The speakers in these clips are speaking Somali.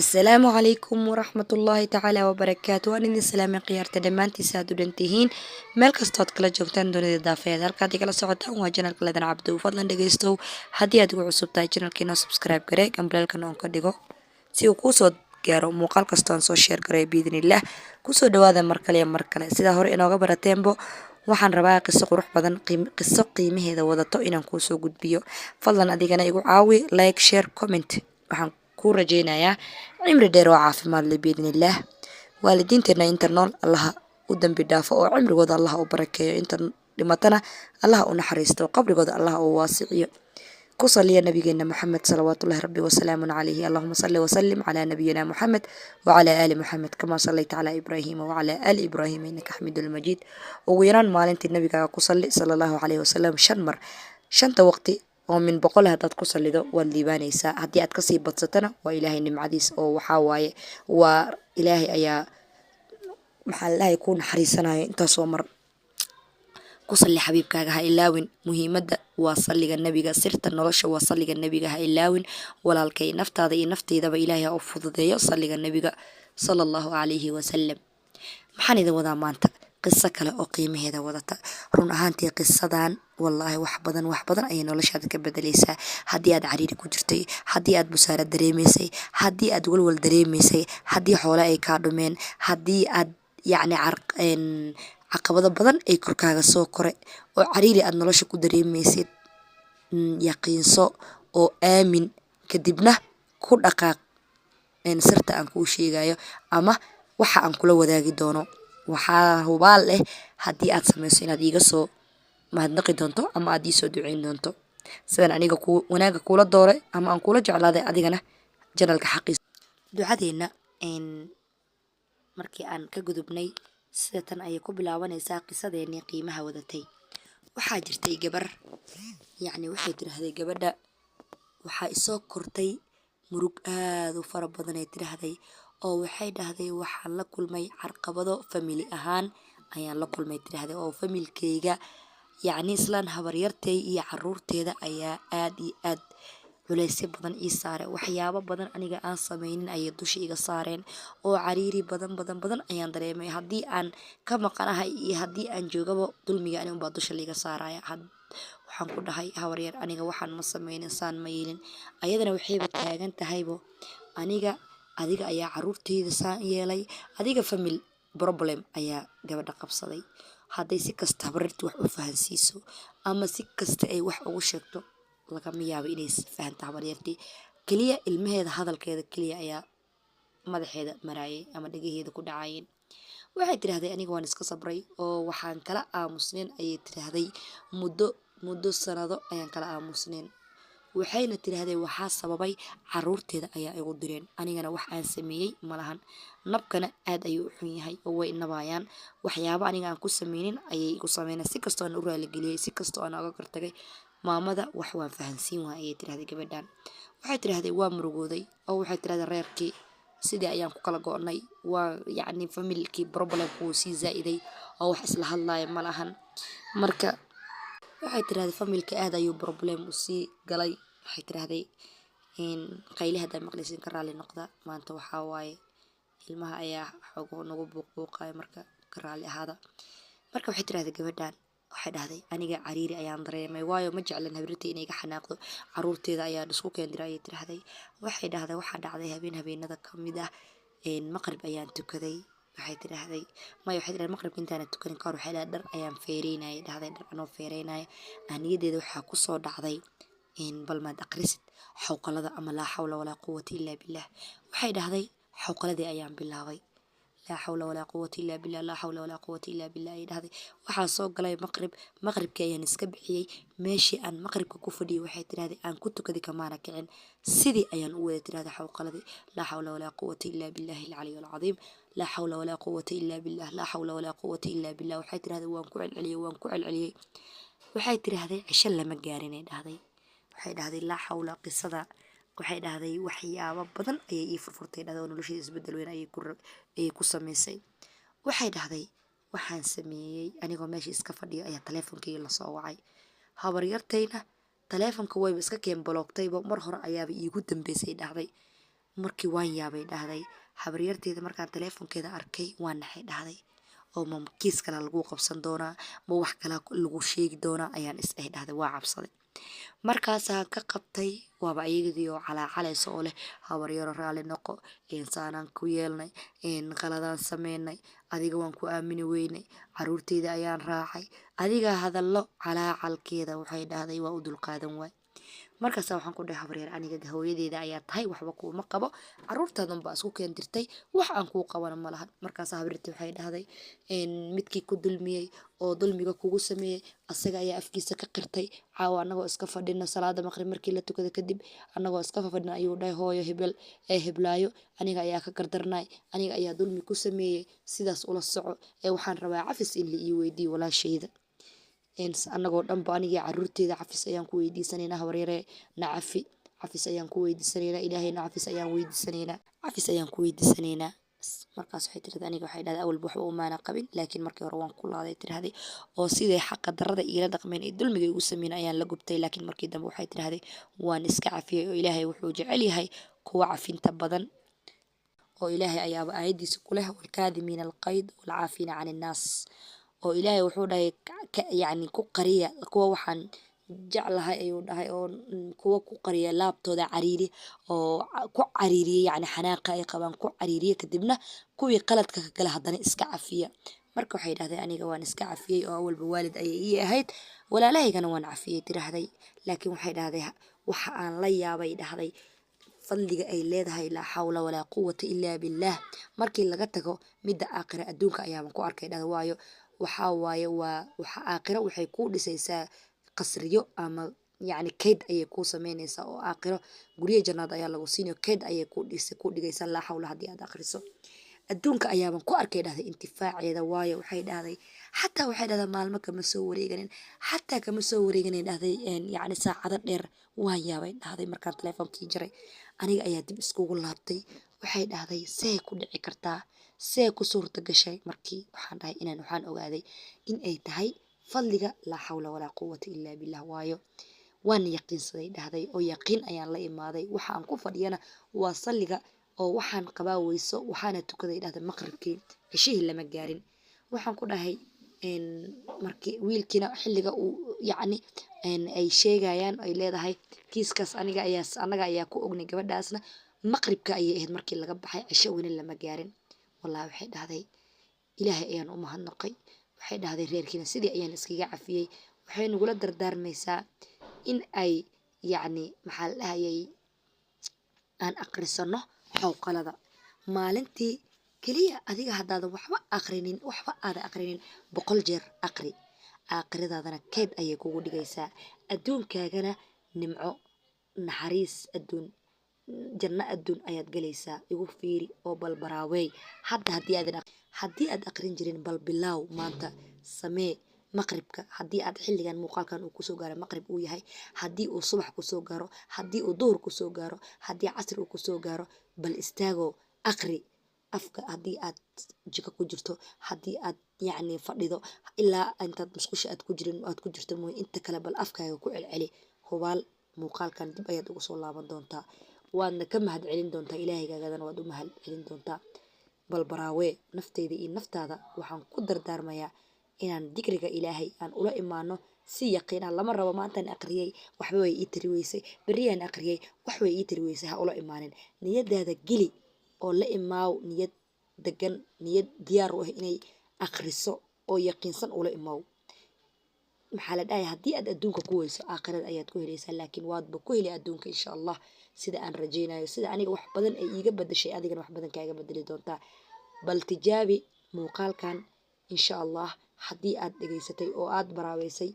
Asalaamu calaykum waraxmatullaahi tacaala wabarakaatu. Waan idin salaamay khiyaarta dhammaantiisa aad u dhantihiin meel kastood kala joogtaan dunida daafeed. Halkaad igala socotaan waa channelka Ladan Cabdo. Fadlan dhegeystow, haddii aad ugu cusub tahay channelkiina, subscribe garee, gambaleelkan oon ka dhigo si uu kuusoo gaaro muuqaal kastoon soo share garay biidnillaah. Kusoo dhawaada mar kale iyo mar kale. Sidaa hore inooga barateenbo, waxaan rabaa qiso qurux badan, qiso qiimaheeda wadato inaan kuusoo gudbiyo. Fadlan adigana igu caawi like, share, comment. Waxaan kuu rajeynayaa cimri dheer oo caafimaad leh biidnillaah. Waalidiinteena inta nool Allaha u dambi dhaafo oo cimrigooda Allaha u barakeeyo, inta dhimatana Allaha u naxariisto, qabrigooda Allaha u waasiciyo. Ku saliya nabigeena Moxamed salawaatullahi rabbi wasalaamun calayhi. Allahuma salli wasalim calaa nabiyina Moxamed wacalaa aali Moxamed kamaa sallayta calaa Ibraahiima wacalaa aali Ibraahiima innaka xamiidul majiid. Ugu yaraan maalintii nabigaaga ku salli sala Allahu calayhi wasalam shan mar, shanta waqti oo min 100 haddaad ku sallido waad liibaanaysaa. Haddii aad kasii badsatana waa Ilaahay nimcadiis, oo waxaa waaye waa Ilaahay ayaa, maxaa la dhahay, kuu naxariisanayo. Intaasoo mar ku salli xabiibkaaga, ha ilaawin. Muhiimadda waa salliga nebiga, sirta nolosha waa salliga nebiga. Ha ilaawin walaalkay, naftaada iyo nafteydaba Ilaahay ha u fududeeyo salliga nebiga sala Allahu calayhi wasalam. Maxaan idin wadaa maanta? Qiso kale oo qiimaheeda wadata. Run ahaantii qisadan wallaahi wax badan, wax badan ayay noloshaada ka bedeleysaa. Haddii aad cariiri ku jirtay, haddii aad busaara dareemaysay, haddii aad walwal dareemaysay, haddii xoole ay kaa dhumeen, haddii aad yacni caqabado badan ay korkaaga soo kore oo cariiri aad nolosha ku dareemaysid, yaqiinso oo aamin, kadibna ku dhaqaaq sirta aan kuu sheegayo ama waxa aan kula wadaagi doono. Waxaa hubaal eh haddii aad sameyso inaad iiga soo mahadnaqi doonto ama aad iisoo duceyn doonto. Sidaan aniga ku wanaaga kuula dooray ama aan kuula jeclaaday, adigana channelka xaqiisa ducadeena. Markii aan ka gudubnay, sida tan ayay ku bilaabanaysaa qisadeenii qiimaha wadatay. Waxaa jirtay gabar, yacni waxay tidhaahday gabadha, waxaa isoo kortay murug aad u fara badan ay tidhaahday, oo waxay dhahday waxaan la kulmay carqabado family ahaan ayaan la kulmay, tidhaahday, oo familykeyga, yacni islaan habaryartay iyo caruurteeda ayaa aad iyo aad culeysyo badan ii saaray. Waxyaabo badan aniga aan sameynin ayay dusha iga saareen, oo cariiri badan badan badan ayaan dareemay. Haddii aan ka maqanahay iyo haddii aan joogaba, dulmiga ani unbaa dusha liiga saaraya. Waxaan ku dhahay, habaryar, aniga waxaan ma sameynin, saan ma yeelin. Ayadana waxayba taagan tahaybo, aniga adiga ayaa caruurteyda saan yeelay, adiga. Family problem ayaa gabadha qabsaday. Hadday si kasta habaryarta wax u fahansiiso ama si kasta ay wax ugu sheegto, lagama yaabo inay fahanto habaryartii. Keliya ilmaheeda hadalkeeda keliya ayaa madaxeeda maraayay ama dhegaheeda ku dhacayeen. Waxay tidhahday, aniga waan iska sabray oo waxaan kala aamusnayn, ayay tidhaahday, muddo sanado ayaan kala aamusnayn. Waxayna tidhaahday waxaa sababay caruurteeda ayaa igu direen, anigana wax aan sameeyey malahan. Nabkana aad ayuu u xun yahay oo way nabayaan. Waxyaabo aniga aan ku sameynin ayay igu sameyneen. Si kastoo aan u raaligeliyey, si kastoo aan oga gartagay maamada, wax waan fahansiin waay, ayay tidhahday gabadhan. Waxay tidhahday waa murugooday, oo waxay tidhahday reerkii sidii ayaan ku kala go'nay. Waa yacni familykii problemku wuu sii zaa'iday oo wax isla hadlaya ma lahan. Marka waxay tidhahday familyka aad ayuu problem usii galay. Waxay tidhahday, qayli haddaa maqlaysin ka raali noqda. Maanta waxaa waaye ilmaha ayaa xoogo nagu buuqbuuqaya, marka ka raali ahaada. Marka waxay tidhahday gabadhan, waxay dhahday aniga cariiri ayaan dareemay, waayo ma jeclan habrirtay inay iga xanaaqdo, caruurteeda ayaa isku keendira, ayay tidhahday. Waxay dhahday waxaa dhacday habeen habeenada ka mid ah, maqrib ayaan tukaday. Waxay tidhaahday, maya, waxay tidhahday maqribka intaana tukanin kahor, waxay dhahday dhar ayaan feereynayay. Dhahday dhar anoo feereynaya niyadeeda waxaa kusoo dhacday, bal maad aqrisid xawqalada ama laa xawla walaa quwata illaa billah. Waxay dhahday xawqaladii ayaan bilaabay, laa xawla walaa quwata illaa billah, laa xawla walaa quwata illaa billah, ayay dhahday. Waxaa soo galay maqrib, maqribkii ayaan iska bixiyey. Meeshii aan maqribka ku fadhiyay, waxay tidhahday, aan ku tukaday kamaana kicin. Sidii ayaan u waday, tidhahday, xawqaladii, laa xawla walaa quwata illaa billahi alcaliy alcadiim, laa xawla walaa quwata illaa billah, laa xawla walaa quwata illaa billah. Waxay tidhahday waan ku celceliyey, waan ku celceliyey. Waxay tidhahday cisho lama gaarinay dhahday. Waxay dhahday laa xawla qisada, waxay dhahday waxyaabo badan ayay ii furfurtay, dhahday, oo nolosheeda isbedel weyn ayay ku sameysay. Waxay dhahday waxaan sameeyey, anigoo meesha iska fadhiyo ayaa taleefonkeyga lasoo wacay. Habaryartayna taleefonka wayba iska keen blockgtayba, mar hore ayaaba iigu dambeysay, dhahday. Markii waan yaabay dhahday habaryarteeda, markaan teleefonkeeda arkay waan naxay dhahday, oo ma kiis kale lagu qabsan doonaa, ma wax kale lagu sheegi doonaa ayaan is eh dhahday. Waa cabsaday. Markaasaan ka qabtay, waaba ayagadii oo calaacalaysa oo leh, "Habaryaro, raalli noqo, saanaan ku yeelnay, qaladaan sameynay, adiga waan ku aamini weynay, caruurteyda ayaan raacay." Adiga hadallo calaacalkeeda waxay dhahday waa u dulqaadan waay. Markaasa waxaan ku dhahay, "Habaryar, aniga hooyadeeda ayaa tahay, waxba kuuma qabo, caruurtaadan baa isku keendirtay, wax aan kuu qabana ma lahan." Markaasa habaryartii waxay dhahday, "Midkii ku dulmiyey oo dulmiga kugu sameeyey asaga ayaa afkiisa ka qirtay. Caawa anagoo iska fadhina, salaada maqrib markii la tukada kadib, anagoo iska fadhina ayuu dhahay, 'Hooyo hebel ee heblaayo aniga ayaa ka gardarnay, aniga ayaa dulmi ku sameeyey, sidaas ula soco, ee waxaan rabaa cafis in la ii weydiiyo walaashayda.' Anagoo dhanba, anigii caruurteeda, cafis ayaan ku weydiisanaynaa. Habaryare, na cafi, cafis ayaan ku weydiisanaynaa, Ilaahayna cafis ayaan weydiisanaynaa, cafis ayaan ku weydiisanaynaa." Markaas waxay tirahday, aniga waxay dhahday awalba waxba umaana qabin, laakiin markii hore waan ku laaday tirahday, oo siday xaqa darrada iila dhaqmeen ee dulmiga igu sameyn ayaan la gubtay. Laakiin markii dambe waxay tirahday waan iska cafiyey, oo Ilaahay wuxuu jecel yahay kuwa cafinta badan, oo Ilaahay ayaaba aayadiisa ku leh, "Walkaadimiina alqayd walcaafiina can innaas." Oo Ilaahay wuxuu dhahay, yacni ku qariya kuwa waxaan jeclahay ayuu dhahay, oo kuwa ku qariya laabtooda cariiri oo ku cariiriya, yacni xanaaqa ay qabaan ku cariiriya, kadibna kuwii qaladka ka gala haddana iska cafiya. Marka waxay dhahday aniga waan iska cafiyey, oo awalba waalid ayay ii ahayd, walaalahaygana waan cafiyey tiraahday. Laakiin waxay dhahday waxa aan la yaabay dhahday fadliga ay leedahay, laa xawla walaa quwata illaa billaah. Markii laga tago midda aakhira, adduunka ayaaban ku arkay dhahday, waayo waxaa waaye waa waxa aakhiro waxay kuu dhisaysaa qasriyo ama yacni kayd ayay kuu sameynaysaa, oo aakhiro guryo jannaad ayaa lagu siinayo, kayd ayay ku dhis ku dhigaysaa. Laa xawla, haddii aad akhriso adduunka ayaaban ku arkay dhahday intifaaceeda. Waayo waxay dhahday xataa, waxay dhahday maalmo kama soo wareeganin, xataa kama soo wareeganin dhahday, yacni saacado dheer. Waan yaabay dhahday, markaan teleefoonkii jaray aniga ayaa dib iskugu laabtay. Waxay dhahday see ku dhici kartaa, see ku suurta gashay? Markii waxaan dhahay inaan waxaan ogaaday in ay tahay fadliga, laa xawla walaa quwata illaa billah. Waayo waan yaqiinsaday dhahday, oo yaqiin ayaan la imaaday. Waxa aan ku fadhiyana waa salliga, oo waxaan qabaa weyso, waxaana tukaday dhahday maqribkii, cishihii lama gaarin. Waxaan ku dhahay markii wiilkiina xilliga uu yacni ay sheegayaan ay leedahay kiiskaas aniga ayaa annaga ayaa ku ognay gabadhaasna, maqribka ayay ahayd markii laga baxay, cisho weli lama gaarin. Wallahi waxay dhahday Ilaahay ayaan u mahadnaqay. Waxay dhahday reerkiina sidii ayaan iskaga cafiyey. Waxay nagula dardaarmaysaa in ay yacni maxaa la dhahayay aan aqrisano xawqalada maalintii keliya. Adiga haddaadan waxba aqrinin, waxba aada aqrinin, 100 jeer aqri. Aakhiradaadana keyd ayay kugu dhigaysaa, adduunkaagana nimco, naxariis adduun, janno adduun ayaad galaysaa. Igu fiiri oo balbaraaweey hadda haddii aad aqrin jirin, bal bilaaw maanta, samee maqribka. Haddii aad xilligan muuqaalkan uu kusoo gaaro maqrib uu yahay, haddii uu subax kusoo gaaro, haddii uu duhur kusoo gaaro, haddii casri uu kusoo gaaro, bal istaagoo aqri afka. Haddii aad jiko ku jirto, haddii aad yacni fadhido, ilaa intaad musqusha aad ku jirin aad ku jirto mooye, inta kale bal afkaaga ku celceli. Hubaal muuqaalkan dib ayaad ugu soo laaban doontaa, waadna ka mahad celin doontaa, Ilaahaygaagana waad u mahad celin doontaa. Bal baraawee. Nafteyda iyo naftaada waxaan ku dardaarmayaa inaan dikriga Ilaahay aan ula imaano si yaqiin ah. Lama rabo maantaan aqriyey waxba way ii tari weysay, berriyaan aqriyey wax way ii tari weysay. Ha ula imaanin. Niyadaada geli oo la imaaw niyad degan, niyad diyaar u ah inay aqriso oo yaqiinsan ula imaaw. Maxaa la dhahay, haddii aad adduunka ku weyso aakhirada ayaad ku helaysaa, laakiin waadba ku heli adduunka insha Allah, sida aan rajaynayo. Sida aniga wax badan ay iiga bedeshay, adigana wax badan kaaga bedeli doontaa. Bal tijaabi muuqaalkan insha Allah. Haddii aad dhegaysatay oo aad baraaweysay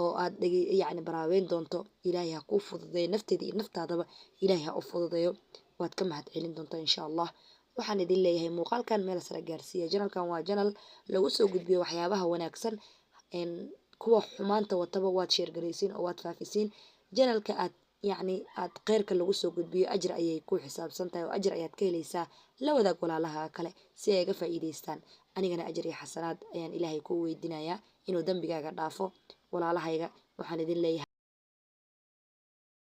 oo aad yacni baraaweyn doonto, Ilaahay ha kuu fududeeyo. Nafteeda iyo naftaadaba Ilaahay ha u fududeeyo. Waad ka mahad celin doontaa insha Allah. Waxaan idin leeyahay muuqaalkan meel sare gaarsiiya. Channelkan waa channel lagu soo gudbiyo waxyaabaha wanaagsan, kuwa xumaanta wataba waad share garaysiin oo waad faafisiin. Channelka aad yacni aad kheyrka lagu soo gudbiyo ajir ayay ku xisaabsan tahay oo ajir ayaad ka helaysaa. La wadaag walaalaha kale si ay ga faa'iidaystaan. Anigana ajir iyo xasanaad ayaan Ilaahay kuu weydiinayaa inuu dembigaaga dhaafo. Walaalahayga, waxaan idin leeyahay